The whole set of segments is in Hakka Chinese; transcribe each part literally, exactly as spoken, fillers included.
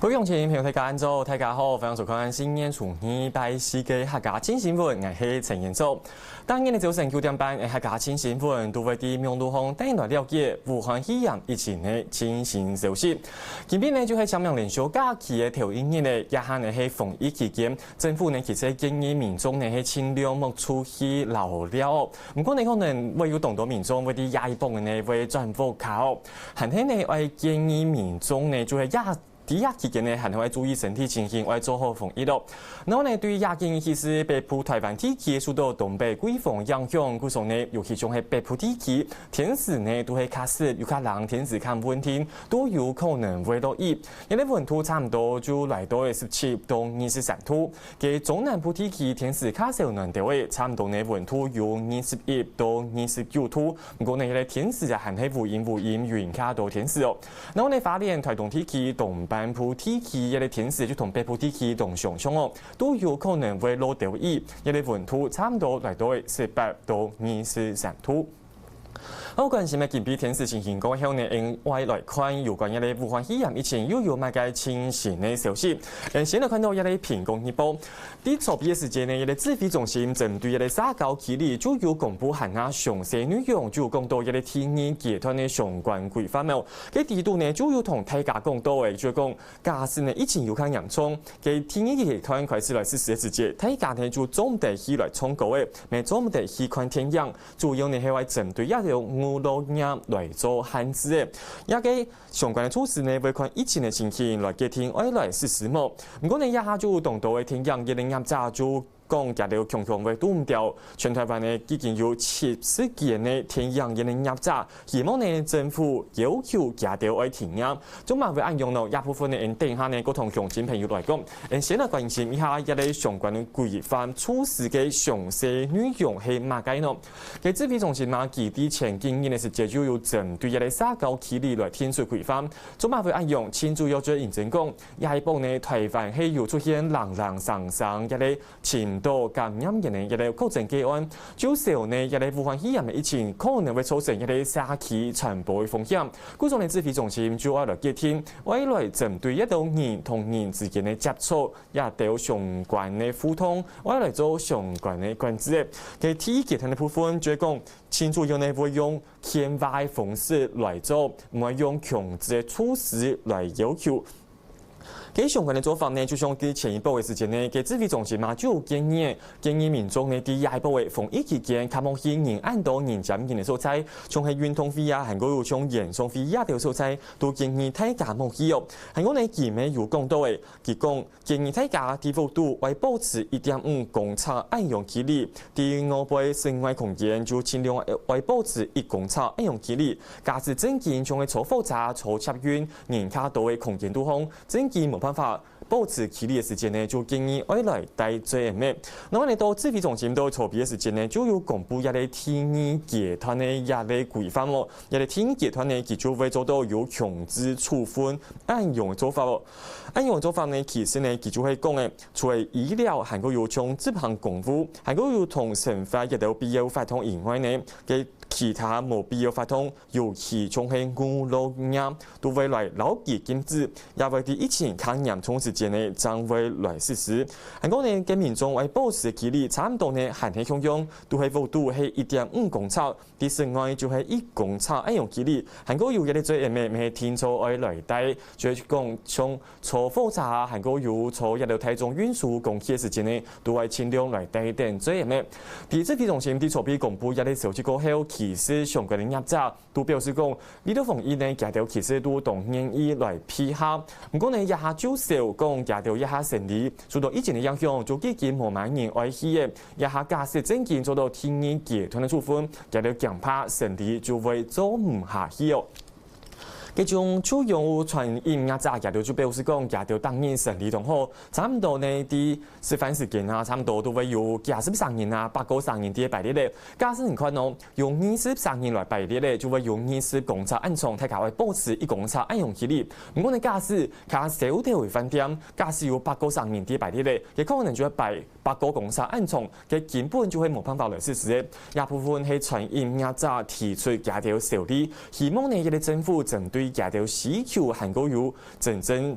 各位鄉親朋友，大家恁早，大家好，歡迎收看新年初二拜四个客家新新聞，𠊎係陳彥祖。當日个朝晨九點半，客家新新聞都會在網路項帶來了解武漢肺炎疫情个最新消息。今晡日呢就係清明連續假期个頭一日呢，這下呢係防疫期間，政府呢其實建議民眾呢係盡量莫出去遶尞哦。毋過呢可能會有當多民眾會在這一晡呢會轉屋下哦。 還係呢愛建議民眾呢就係這在這期間呢還係愛注意身體情形，愛做好防疫哦。然後呢對這幾日其實北部臺灣地區受到東北季風影響，故所呢尤其像係北部地區天時呢都係較濕又較冷，天時較毋穩定，都有可能會落雨。這个溫度差毋多就來到十七到二十三度。該中南部地區天時較燒暖兜仔，差毋多呢溫度有二十一到二十九度。毋過呢這个天時啊還係烏陰烏陰，雲較多天時哦。 然後呢花蓮、臺東地區、東半部地區這个天時就同北部地區當相像哦，都有可能會落兜雨，這个溫度差毋多來到十八到二十三度。好，關心个今晡日天時情形過後呢，𠊎等來看有關這个武漢肺炎疫情又有麼个最新个消息。先來看到這个蘋果日報。 在昨晡个時間呢，這个指揮中心針對這个社交距離就有公布還較詳細內容，就有講到這个第二階段个相關規範哦。該裡肚呢就有同大家講到个，就係講假使呢疫情有較嚴重，該第二階段開始來實施个時節，大家呢就做毋得去來唱歌仔，乜做毋得去看電影，主要呢係愛針對這兜娛樂業來做限制个。這个 相關个措施呢會看疫情个情形來決定愛來實施無。毋過呢這下就有當多个電影業个業者就講佢兜強強會堵毋著，全臺灣呢已經有七十間个電影業个業者，希望呢政府要求佢兜愛停業。做麼會恁樣呢？這部分呢，𠊎等等下呢過同鄉親朋友來講。𠊎等先來關心一下這个相關个規範措施个詳細內容係麼个呢？ 該指揮中心嘛，佢在前幾日个時節就有針對這个社交距離來定出規範。做麼會恁樣？盡主要就係因為講，這一晡呢臺灣係有出現零零星星這个深度感染个呢這个確診個案，就少呢這个武漢肺炎个疫情可能會造成這个社區傳播个風險。故所呢指揮中心就愛來決定，愛來針對這兜人同人之間个接觸， 這兜相關个互動，愛來做相關个管制。該第二階段个部分就係講，盡主要呢會用勸話个方式來做，毋會用強制个措施來要求。該相關个做法呢，就像在前一晡个時間呢，該指揮中心嘛就有建議，建議民眾呢在這一晡个防疫期間，較莫去人恁多人尖人个所在，像係運動會啊，還過有像演唱會這兜所在，都建議大家莫去哦。還過呢，佢乜有講到个，佢講 建議大家在屋肚愛保持一點五公尺恁樣距離，在外背室外空間就盡量愛保持一公尺恁樣距離。假使正經像係坐火車、坐捷運，人較多个空間肚項，正經無辦法保持距離个時節呢，就建議愛來戴嘴掩仔。另外呢，到指揮中心到昨晡个時節呢，就有公布這个第二階段个這个規範哦。這个第二階段呢，佢就會做到有強制處分恁樣个做法哦。恁樣个做法呢，其實呢，佢就係講个， 除了醫療，還過有像執行公務，還過有同生活這兜必要活動以外呢，該其他無必要活動，尤其像係娛樂業，都會來牢記禁止，也會在疫情較嚴重時節呢，正會來實施。還過呢，該民眾愛保持个距離，差毋多呢，還係共樣，都係屋肚係一點五公尺，在室外就係一公尺恁樣距離。還過有一个嘴掩仔乜係定著愛來戴，就係講像 坐火車啊，還過有坐這兜大眾運輸工具个時節呢，都愛盡量來戴等嘴掩仔。在指揮中心在昨晡公布這个消息過後，其實相關个業者都表示講，為著防疫呢，佢兜其實都當願意來配合。毋過呢，這下就少講佢兜這下生理受到疫情个影響，就已經無麼人愛去个。這下假使正經做到第二階段个處分，佢兜驚怕生理就會做毋下去哦。 該種就有餐飲業者，佢兜就表示講，佢兜逐日生理當好，差毋多呢，在食飯時間啊，差毋多都會有幾十儕人啊，百過儕人在該排列咧。假使你看哦，有二十儕人來排列咧，就會有二十公尺恁長，大家愛保持一公尺恁樣距離。毋過呢，假使較少兜个飯店，假使有百過儕人在該排列咧，佢可能就會排 百過公尺恁長，該根本就係無辦法來實施个。這部分係餐飲業者提出佢兜个憂慮，希望呢，這个政府針對佢兜个需求，還過有真正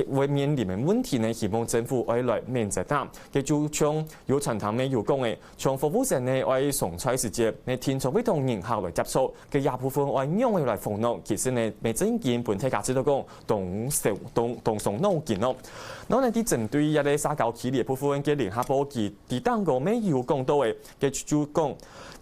个會面臨个問題呢，希望政府愛來免責啊。个就像有傳單个有講个，像服務生呢愛上菜時節，呢定著會同人客來接觸，个這部分愛仰仔來防堵，其實呢，乜正經分大家知道講，當傷當當傷腦筋哦。然後呢，在針對這个社交距離个部分，个聯合報佢在當中乜有講到个，个就講，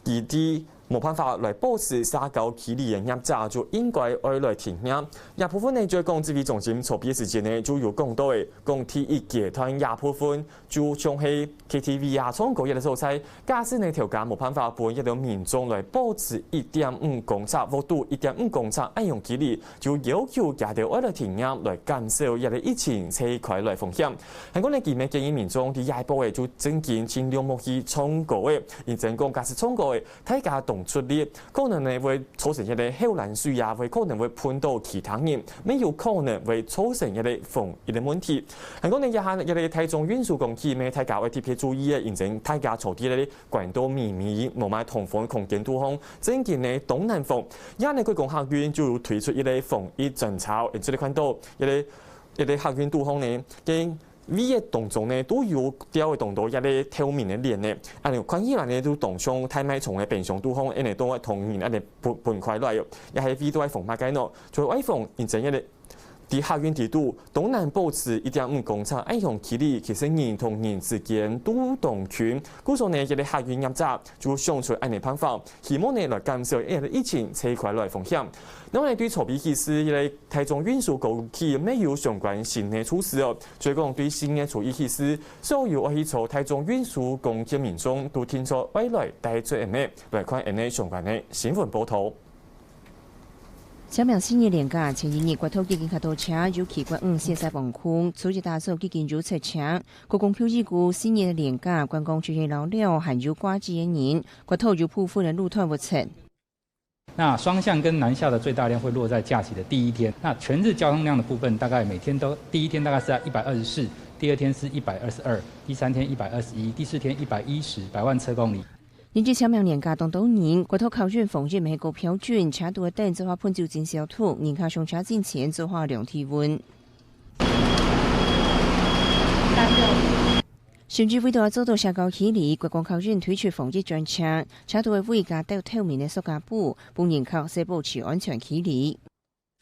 佢在 無辦法來保持社交距離个業者，就應該愛來停業。這部分呢，就係講指揮中心籌備時節呢，就有講到个，講第一階段這部分，就像係K T V啊、唱歌這个所在，假使呢頭家無辦法分這兜民眾來保持一點五公尺，屋肚一點五公尺恁樣距離，就要求佢兜愛來停業，來減少這个疫情再開來風險。還過呢，佢乜建議民眾在這一步个就正經盡量莫去唱歌个，因為講假使唱歌个， 大家當出力，可能呢會造成一个口瀾水啊，會可能會噴到其他人，乜有可能會造成一个防疫个問題。還過呢，這下一个大眾運輸工具，乜大家愛特別注意个，因為大家坐在个管道密密，無麼通風空間肚項，正經呢當難防。這下呢，國光客運就有推出一个防疫專車，這裡看到一个一个客運肚項呢，跟 位个當中呢，都有吊个當多一个透明个簾呢。恁樣看起來呢，都當像大賣場个冰箱肚項，恁樣都會同人恁樣分分開來哦。也係為著愛防麼个呢？就愛防因為一个在客運底肚，當難保持一點五公尺恁樣距離，其實人同人之間都當近。故所呢，一个客運業者就想出恁樣辦法，希望呢來減少這个疫情再開來風險。另外，對籌備起事，一个大眾運輸工具乜有相關新个措施哦。 所以講對四月初一起事，所有愛去坐大眾運輸工具民眾都定著愛來戴嘴仔，來看恁樣相關个新聞報導。清明四日連假，前一日國道已經較多車，尤其國五線西橫區，初一打早已經有塞車。國光局預估，四日連假觀光出現人流，還有掛機个人，國道有部分个路段會塞。 那雙向跟南下的最大量會落在假期的第一天。那全日交通量的部分，大概每天都，第一天大概是在一百二十四，第二天是一百二十二，第三天一百二十一，第四天一百一十，百萬車公里。迎接清明連假當多人，國道客運防疫無夠標準，車道个頂做好噴酒精消毒，人客上車進前做好量體溫。 甚至為著愛做到社交距離，國光客運推出防疫專車，車道个位加戴透明个塑膠布，分人客細保持安全距離。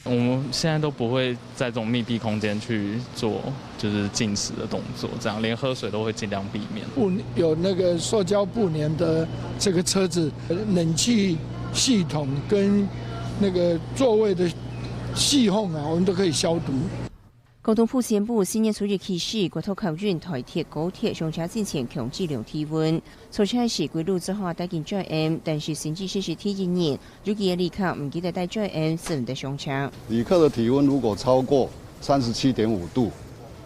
我們現在都不會在這種密閉空間去做，就是進食的動作，這樣連喝水都會盡量避免。不，有那個塑膠布簾的這個車子，冷氣系統跟那個座位的系統啊，我們都可以消毒。 交通部宣布，四月初一起始，國道客運、台鐵、高鐵上車進前強制量體溫。坐車時，歸路做好戴緊嘴掩，但是新制實施第一日，有幾个旅客毋記得戴嘴掩，就毋得上車。旅客的體溫如果超過三十七點五度，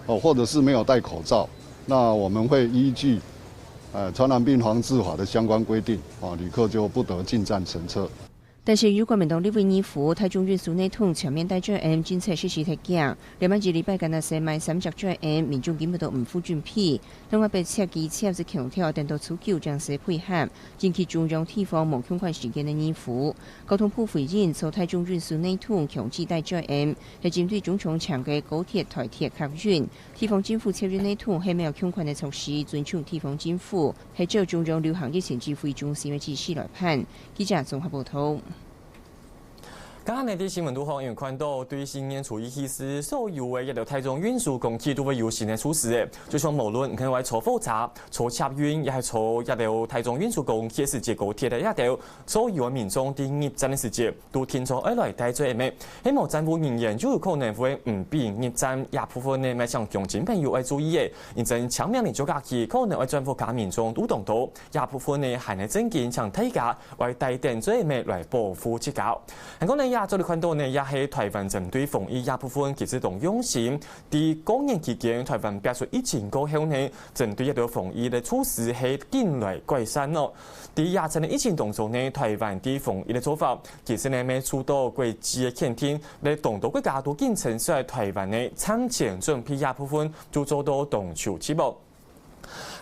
哦，或者是沒有戴口罩，那我們會依據，呃，傳染病防治法的相關規定，哦，旅客就不得進站乘車。 但是有國民黨立委議員、大眾運輸系統全面戴嘴掩政策實施忒遽，連續一禮拜干焦設滿三隻嘴掩，民眾根本都毋負準備。另外，迫切機車就強調等到初九正式配合，引起中央地方無共款時間个疑慮。交通部回應，坐大眾運輸系統強制戴嘴掩，係針對中長程个高鐵、台鐵客運。 地方政府接運系統係無共款个措施，尊重地方政府，係照中央流行疫情指揮中心个指示來辦。記者綜合報導。剛剛呢，在新聞肚項有看到，對四月初一起始，所有个一兜大眾運輸工具都會有新个措施誒，就像無論你看愛坐火車、坐捷運，也係坐一兜大眾運輸工具，係高鐵个一兜，所有个民眾在入站个時節， 都定著愛來戴嘴掩个，係無站務人員就有可能會毋分你入站。這部分呢，乜請鄉親朋友愛注意个，因為清明連假期可能愛轉屋下民眾都當多，這部分呢還係正經請大家愛戴等嘴掩來保護自家。還過呢，這做得看到呢，也係台灣針對防疫這部分其實當用心，在過年期間，台灣爆出疫情過後呢，針對這兜防疫个措施係緊來改善咯。在這陣个疫情當中呢，台灣在防疫个做法 其實呢，乜受到國際个肯定，這當多國家都緊稱讚台灣呢，產前準備這部分就做到當出色哦。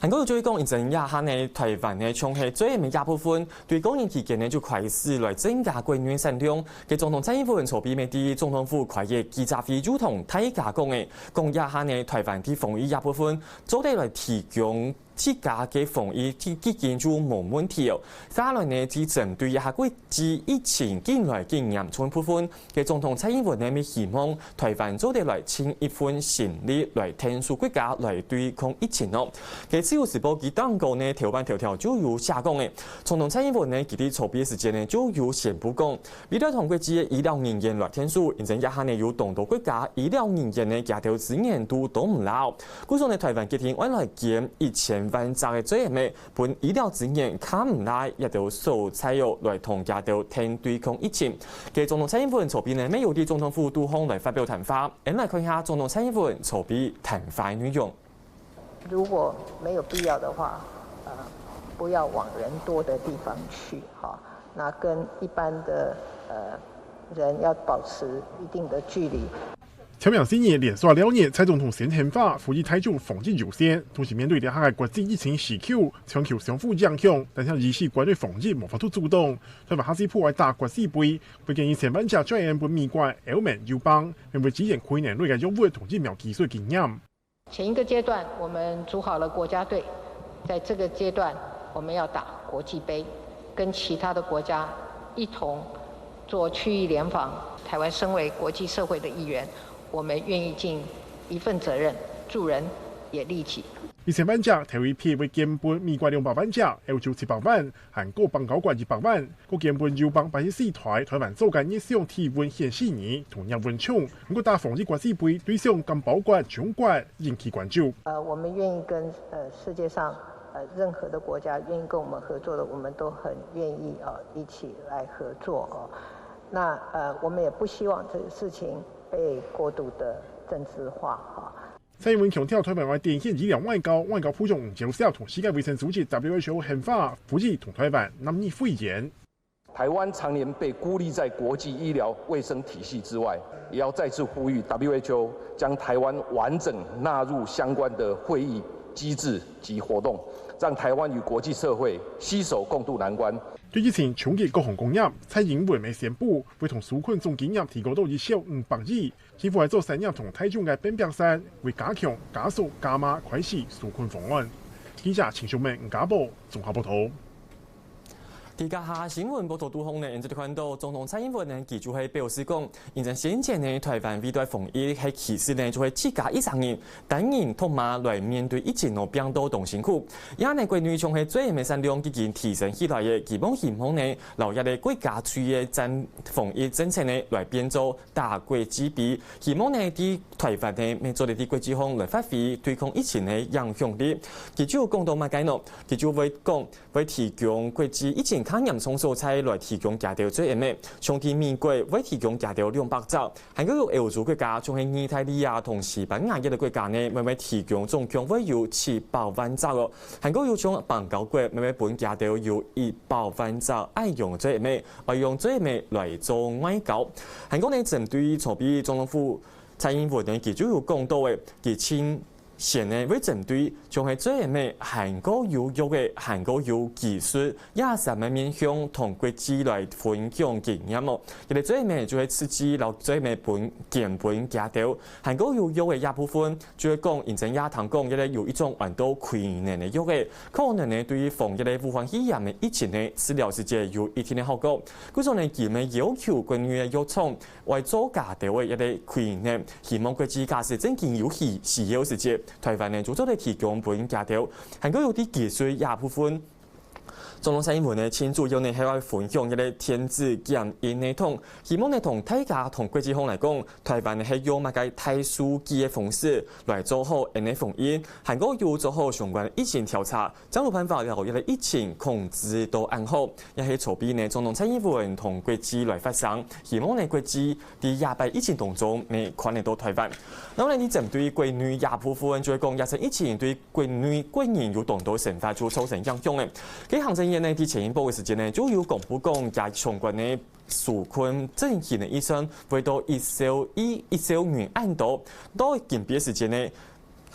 還過有注意講，因為這下呢，臺灣呢，像係嘴仔个這部分，對過年期間呢，就開始來增加國內產量。該總統蔡英文昨晡日在總統府開个記者會，就同大家講个，講這下呢，臺灣在防疫這部分，做得來提供自家个防疫基基金就無問題哦。再來呢，係針對這下國際疫情緊來緊嚴重部分， 該總統蔡英文呢，也希望臺灣做得來盡一份心力來𢯭手國家來對抗疫情哦。該自由時報佢當高呢，頭版頭條就有寫講个，總統蔡英文呢，佢在昨晡个時間呢，就有宣布講，為了同國際个醫療人員來𢯭手，因為這下呢，有當多國家醫療人員呢，佢兜資源都擋毋牢。故所呢，臺灣決定愛來捐一千萬隻个嘴仔个 分醫療資源較毋罅這兜所在哦，來同佢兜𢯭對抗疫情。該總統蔡英文昨晡呢，也有在總統府肚項來發表談話。𫣆來看一下總統蔡英文昨晡談話个內容。如果没有必要的话，呃，不要往人多的地方去，哈，那跟一般的呃人要保持一定的距离。 前面四日連續兩日，蔡總統先喊話，呼籲大眾防疫優先。同時面對這下个國際疫情時局，全球相互影響，單淨醫事關係防疫無法度阻擋。臺灣下世步愛打決死隊，會捐一千萬隻嘴仔分美國、歐盟、友邦，並會支援開源个藥物同疫苗技術經驗。前一个阶段，我们组好了国家队，在这个阶段，我们要打国际杯，跟其他的国家一同做区域联防。台湾身为国际社会的一员， 我们愿意尽一份责任，助人也利己。一千萬隻頭一批會捐分美國兩百萬隻，歐洲七百萬，韓國邦交國一百萬，過捐分友邦八十四台，臺灣做个日常體溫顯示儀同熱溫槍，毋過打防疫決死隊對象敢包括中國，引起關注。呃，我们愿意跟呃世界上呃任何的国家愿意跟我们合作的，我们都很愿意呃一起来合作哦。那呃，我们也不希望这个事情被过度的政治化哈。 蔡英文強調，臺灣愛展現醫療外交，外交部長吳釗燮同世界衛生組織WHO喊話，呼籲同臺灣南日會員。台湾常年被孤立在国际医疗卫生体系之外，也要再次呼吁WHO将台湾完整纳入相关的会议机制及活动，让台湾与国际社会携手共度难关。對疫情衝擊各行各業，蔡英文也宣布會同紓困總金額提高到一兆五百億， 政府愛做產業同大眾个變變善，為加強、加速、加碼開始紓困方案。記者陳淑明、吳家寶綜合報導。在這下新聞報導肚項呢，𫣆就看到總統蔡英文呢，佢就係表示講，因為先前呢，臺灣為著防疫，係其實呢，就係自家一儕人，單人獨馬來面對疫情个病毒當辛苦。這下呢，國內像係嘴仔个產量已經提升起來个，佢也希望呢，摎這兜國家推个戰防疫政策呢，來變做 打國際杯。希望呢，在臺灣呢，也做得在國際上來發揮對抗疫情个影響力。佢就講到麼个呢？佢就會講，會提供國際疫情較嚴重所在來提供佢兜嘴仔个，像在美國會提供佢兜兩百隻，還過有歐洲國家，像係義大利啊同西班牙這兜國家呢，也會提供總共會有七百萬隻哦。還過有像邦交國，也會分佢兜有一百萬隻愛用嘴仔个， 愛用嘴仔个來做外交。還過呢，針對昨晡日總統府蔡英文呢，佢就有講到个，佢盡先呢會針對像係嘴仔个，還過有藥个，還過有技術，這三个面向同國際來分享經驗哦。這个嘴仔个就係實際摎嘴仔个分，捐分佢兜，還過有藥个這部分， 就係講，因為這下聽講，這个有一種安到氣溶个藥仔，可能呢對於防這个武漢肺炎个疫情呢，治療時節有一定个效果。故所呢，佢也要求國內个藥廠愛做加兜个這个氣溶，希望國際假使真經有需需要時節，臺灣呢就做得提供分佢兜。還過有在技術這部分， 總統蔡英文呢，盡主要呢係愛分享這个電子檢疫系統，希望呢同大家同國際上來講，臺灣呢係用麼个大數據个方式來做好𫣆个防疫，還過有做好相關疫情調查，正有辦法摎這个疫情控制到恁好。也係昨晡呢，總統蔡英文同國際來發聲，希望呢國際 在這擺疫情當中，也看得到臺灣。然後呢，你針對國內這部分，就係講這場疫情對國內國人有當多生活就造成影響个。該行政院呢，在前一晡个時間呢，就有公布講，這相關个紓困振興个預算會到一兆一、一兆元恁多。到今晡个時間呢，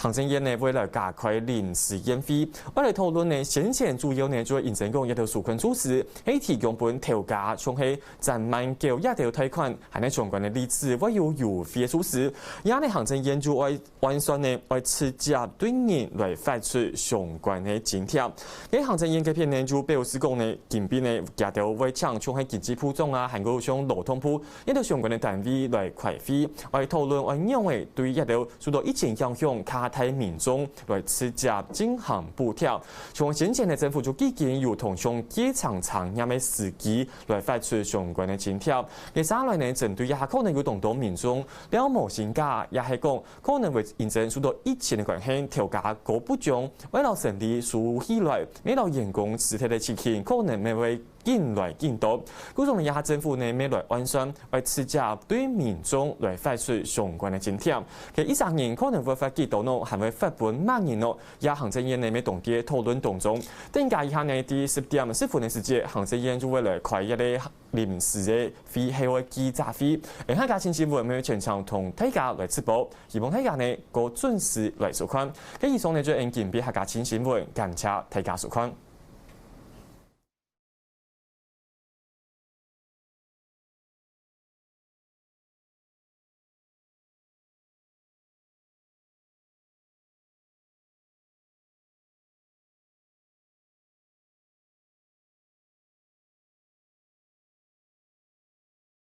行政院呢會來加開臨時院會，愛來討論呢先前主要呢就係認真講這兜紓困措施，係提供分頭家，像係暫緩繳這兜貸款，還有相關个利息會有優惠个措施。這呢行政院就愛按算呢，愛直接對人來發出相關个津貼。該行政院該片呢就表示講呢，今晡呢佢兜會請像係經濟部長啊，還有像勞動部，這兜相關个單位來開會，愛討論愛仰仔對這兜 受到疫情影響較大民眾來直接進行補貼。像先前呢政府就已經有同像基層產業个司機來發出相關个津貼。接下來呢，針對這下可能有當多民眾了無薪假，也係講可能會因為受到疫情个關係，頭家高不將，為了生理收起來，為了員工辭退个事情，可能也會 緊來緊多。故所呢，這下政府呢，乜來按算，愛直接對民眾來發出相關个津貼。該一儕人可能會發幾多呢？還會發分麼人呢？這行政院呢，乜當在討論當中。等一下一下呢，在十點十分个時節，行政院就會來開一個臨時个會，係會記者會。而客家新新聞乜全程同大家來直播，希望大家呢，過準時來收看。該以上呢，就係今晡客家新新聞，感謝大家收看。